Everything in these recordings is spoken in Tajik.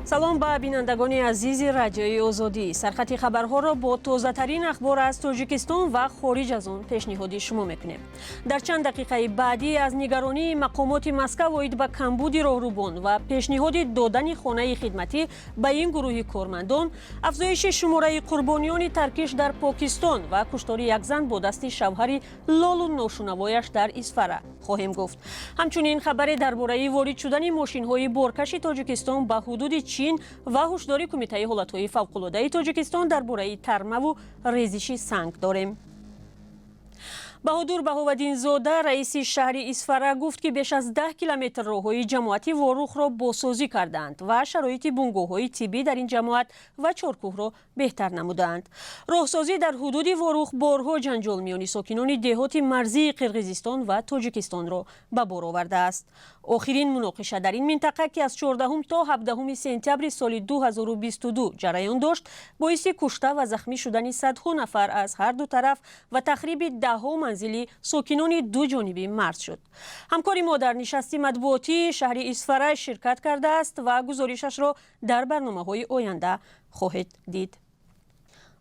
Салом ба бинандагони азизи Радиои Озодӣ. Сархати хабарҳоро бо тозатарин ахбор аз Тоҷикистон ва хориҷ аз он пешниҳоди шумо мекунем. Дар чанд дақиқаи баъдӣ аз нигаронии мақомоти Москав оид ба камбуди роҳрубон ва пешниҳоди додани хонаи хидматӣ ба ин гурӯҳи кормандон, афзоиши шумораи қурбониёни таркиш дар Покистон ва куштори як зан бо дасти шавҳари лолу ношунавояш дар Исфара хоҳем гуфт. Ҳамчунин хабаре дар бораи ворид шудани мошинҳои боркаши Тоҷикистон ба ҳудуди Чин ва ҳушдори Кумитаи ҳолатҳои фавқулодаи Тоҷикистон дар бораи тармаву резиши санг дорем. Баҳодур Баҳоваддинзода, раиси шаҳри Исфара, гуфт, ки беш аз 10 километр роҳҳои ҷамоати Ворухро бозсозӣ кардаанд ва шароити бунгоҳҳои тиббӣ дар ин ҷамоат ва Чоркӯҳро беҳтар намудаанд. Роҳсозӣ дар ҳудуди Ворух борҳо ҷанҷол миёни сокинони деҳоти марзии Қирғизистон ва Тоҷикистонро ба бор овардааст. Охирин муноқиша дар ин минтақа, ки аз 14 то 17 сентябри соли 2022 ҷараён дошт, боиси кушта ва захмӣ шудани садҳо нафар аз ҳар ду тараф ва тахриби даҳҳо манзили сокинони ду ҷониби марз шуд. Ҳамкори мо дар нишасти матбуотии шаҳри Исфара ширкат кардааст ва гузоришашро дар барномаҳои оянда хоҳед дид.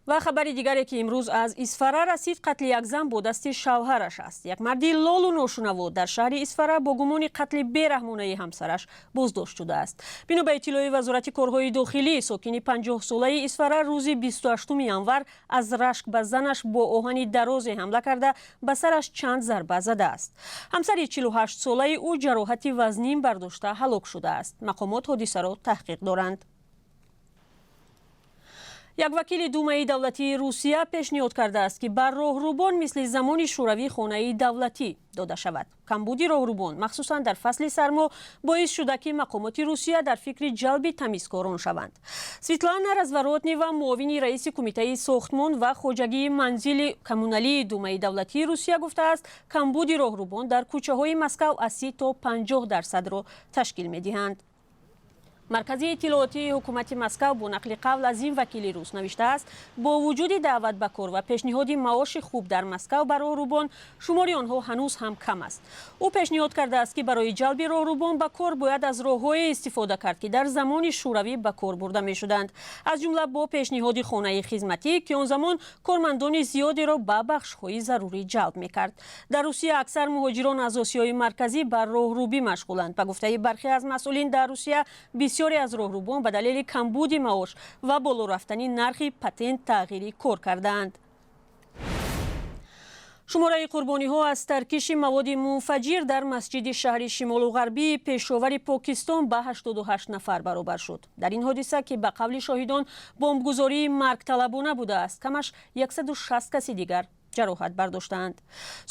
Ва хабари дигаре, ки имрӯз аз Исфара расид, қатли як зан бо дасти шавҳараш аст. Як марди лолу ношунаво дар шаҳри Исфара бо гумони қатли бераҳмонаи ҳамсараш боздошт шудааст. Бино ба иттилои Вазорати корҳои дохилӣ, сокини 50-солаи Исфара рӯзи 28 январ аз рашк ба занаш бо оҳани дарозе ҳамла карда, ба сараш чанд зарба задааст. Ҳамсари 48-солаи ӯ ҷароҳати вазнин бардошта, ҳалок шудааст. Мақомот ҳодисаро таҳқиқ доранд. Як вакили Думаи давлатии Русия пешниҳод кардааст, ки бар роҳрубон мисли замони Шӯравӣ хонаи давлатӣ дода шавад. Камбуди роҳрубон, махсусан дар фасли сармо, боис шуда, ки мақомоти Русия дар фикри ҷалби тамизкорон шаванд. Светлана Разворотнева, муовини раиси Кумитаи сохтмон ва хоҷагии манзили коммуналии Думаи давлатии Русия, гуфтааст, камбуди роҳрубон дар кӯчаҳои Москав аз 30 то 50 дарсадро ташкил медиҳанд. Маркази иттилоотии ҳукумати Москав бо нақли қавл аз ин вакили рус навиштааст, бо вуҷуди даъват ба кор ва пешниҳоди маоши хуб дар Москав ба роҳрубон, шумори онҳо ҳанӯз ҳам кам аст. Ӯ пешниҳод кардааст, ки барои ҷалби роҳрубон ба кор бояд аз роҳҳое истифода кард, ки дар замони Шӯравӣ ба кор бурда мешуданд, аз ҷумла бо пешниҳоди хонаи хизматӣ, ки он замон кормандони зиёдеро ба бахшҳои зарурӣ ҷалб мекард. Дар Русия аксар муҳоҷирон аз Осиёи Марказӣ ба роҳрубӣ машғуланд. Ба гуфтаи бархе аз масъулин дар Русия, бисёре аз роҳрубон ба далели камбуди маош ва боло рафтани нархи патент тағйири кор кардаанд. Шумораи қурбониҳо аз таркиши маводи мунфаҷир дар масҷиди шаҳри шимолу ғарбии Пешовари Покистон ба 88 нафар баробар шуд. Дар ин ҳодиса, ки ба қавли шоҳидон бомбгузории маргталабона будааст, камаш 160 каси дигар ҷароҳат бардоштаанд.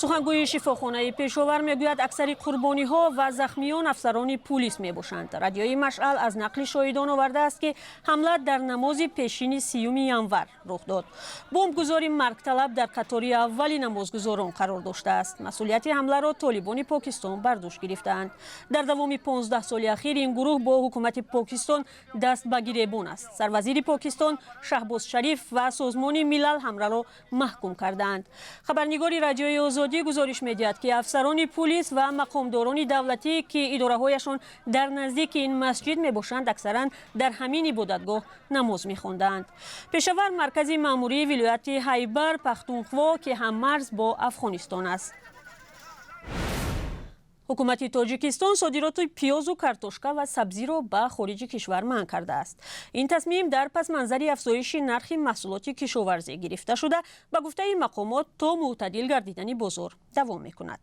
Сухангӯи шифохонаи Пешовар мегӯяд, аксари қурбониҳо ва захмиён афсарони пулис мебошанд. Радиои Машъал аз нақли шоҳидон овардааст, ки ҳамла дар намози пешини 30 январ рух дод. Бомбгузори маргталаб дар қатори аввали намозгузорон қарор доштааст. Масъулияти ҳамларо Толибони Покистон бар дӯш гирифтаанд. Дар давоми 15 соли ахир ин гурӯҳ бо ҳукумати Покистон даст ба гиребон аст. Сарвазири Покистон Шаҳбоз Шариф ва Созмони Милал ҳамларо маҳкум кардаанд. Хабарнигори Радиои Озодӣ гузориш медиҳад, ки афсарони пулис ва мақомдорони давлатӣ, ки идораҳояшон дар наздики ин масҷид мебошанд, аксаран дар ҳамин ибодатгоҳ намоз мехондаанд. Пешавар маркази маъмурии вилояти Хайбар Пахтунхво, ки ҳаммарз бо Афғонистон аст. Ҳукумати Тоҷикистон содироти пиёзу картошка ва сабзиро ба хориҷи кишвар манъ кардааст. Ин тасмим дар пасманзари афзоиши нархи маҳсулоти кишоварзӣ гирифта шуда, ба гуфтаи мақомот, то мӯътадил гардидани бозор давом мекунад.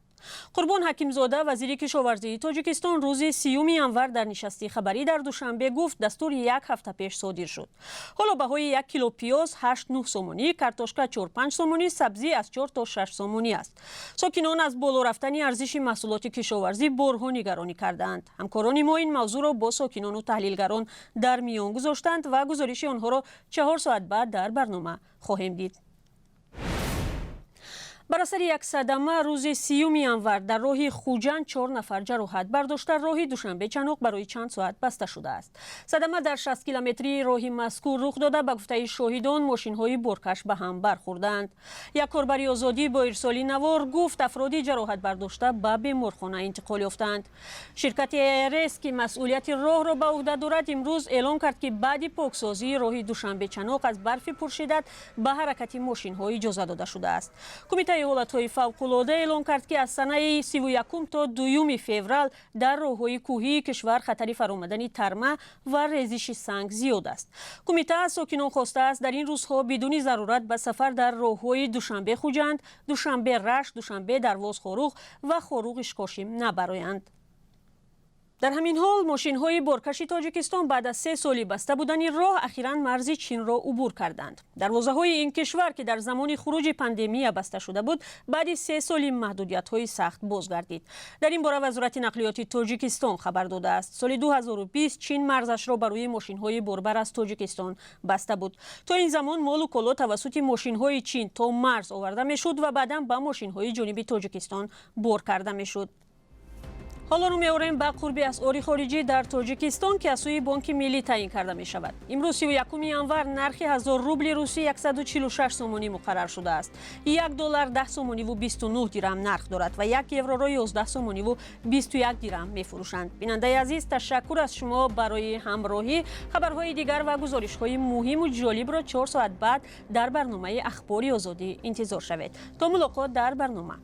Қурбон Ҳакимзода, вазири кишоварзии Тоҷикистон, рӯзи 30 январ дар нишасти хабарӣ дар Душанбе гуфт, дастур як ҳафта пеш содир шуд. Ҳоло баҳои 1 кило пиёз 8-9 сомонӣ, картошка 4-5 сомонӣ, сабзӣ аз 4 то 6 сомонӣ аст. Сокинон аз боло рафтани арзиши маҳсулоти кишоварзӣ борҳо нигаронӣ кардаанд. Ҳамкорони мо ин мавзӯъро бо сокинону таҳлилгарон дар миён гузоштанд ва гузориши онҳоро 4 соат баъд дар барнома хоҳем дид. Бар асари як садама рӯзи 30-уми январ дар роҳи Хуҷанд чор нафар ҷароҳат бардошта, роҳи Душанбе Чаноқ барои чанд соат баста шудааст. Садама дар 60 километрии роҳи мазкур рух дода. Ба гуфтаи шоҳидон, мошинҳои боркаш ба ҳам бархӯрдаанд. Як корбари Озодӣ бо ирсоли навор гуфт, афроди ҷароҳат бардошта ба беморхона интиқол ёфтаанд. Ширкати АРС, ки масъулияти роҳро ба уҳда дорад, имрӯз эълон кард, ки баъди поксозии роҳи Душанбе Чаноқ аз барфи пуршиддат ба ҳаракати мошинҳо иҷоза дода шудааст. Кумитаи ҳолатҳои фавқулода эълон кард, ки аз санаи 31 то 2-юми феврал дар роҳҳои кӯҳии кишвар хатари фаромадани тарма ва резиши санг зиёд аст. Кумита аз сокинон хостааст, дар ин рӯзҳо бидуни зарурат ба сафар дар роҳҳои Душанбе Хуҷанд, Душанбе Рашт, Душанбе Дарвоз Хоруғ ва Хоруғ Ишкошим набароянд. Дар ҳамин ҳол, мошинҳои боркаши Тоҷикистон баъд аз 3 соли баста будани роҳ ахиран марзи Чинро убур карданд. Дарвозаҳои ин кишвар, ки дар замони хуруҷи пандемия баста шуда буд, баъди 3 соли маҳдудиятҳои сахт бозгардид. Дар ин бора Вазорати нақлиёти Тоҷикистон хабар додааст. Соли 2020 Чин марзашро ба рӯи мошинҳои борбар аз Тоҷикистон баста буд. То ин замон молу коло тавассути мошинҳои Чин то марз оварда мешуд ва баъдан ба мошинҳои ҷониби Тоҷикистон бор карда мешуд. Ҳоло рӯ меорем ба қурби асъори хориҷӣ дар Тоҷикистон, ки аз сӯи Бонки Миллӣ таъин карда мешавад. Имрӯз, 31-уми январ, нархи 1000 рубли русӣ 146 сомонӣ муқаррар шудааст. 1 доллар 10 сомониву 29 дирам нарх дорад ва 1 евроро 11 сомониву 21 дирам мефурӯшанд. Бинандаи азиз, ташаккур аз шумо барои ҳамроҳӣ. Хабарҳои дигар ва гузоришҳои муҳиму ҷолибро 4 соат баъд дар барномаи Ахбори Озодӣ интизор шавед. То мулоқот дар барнома.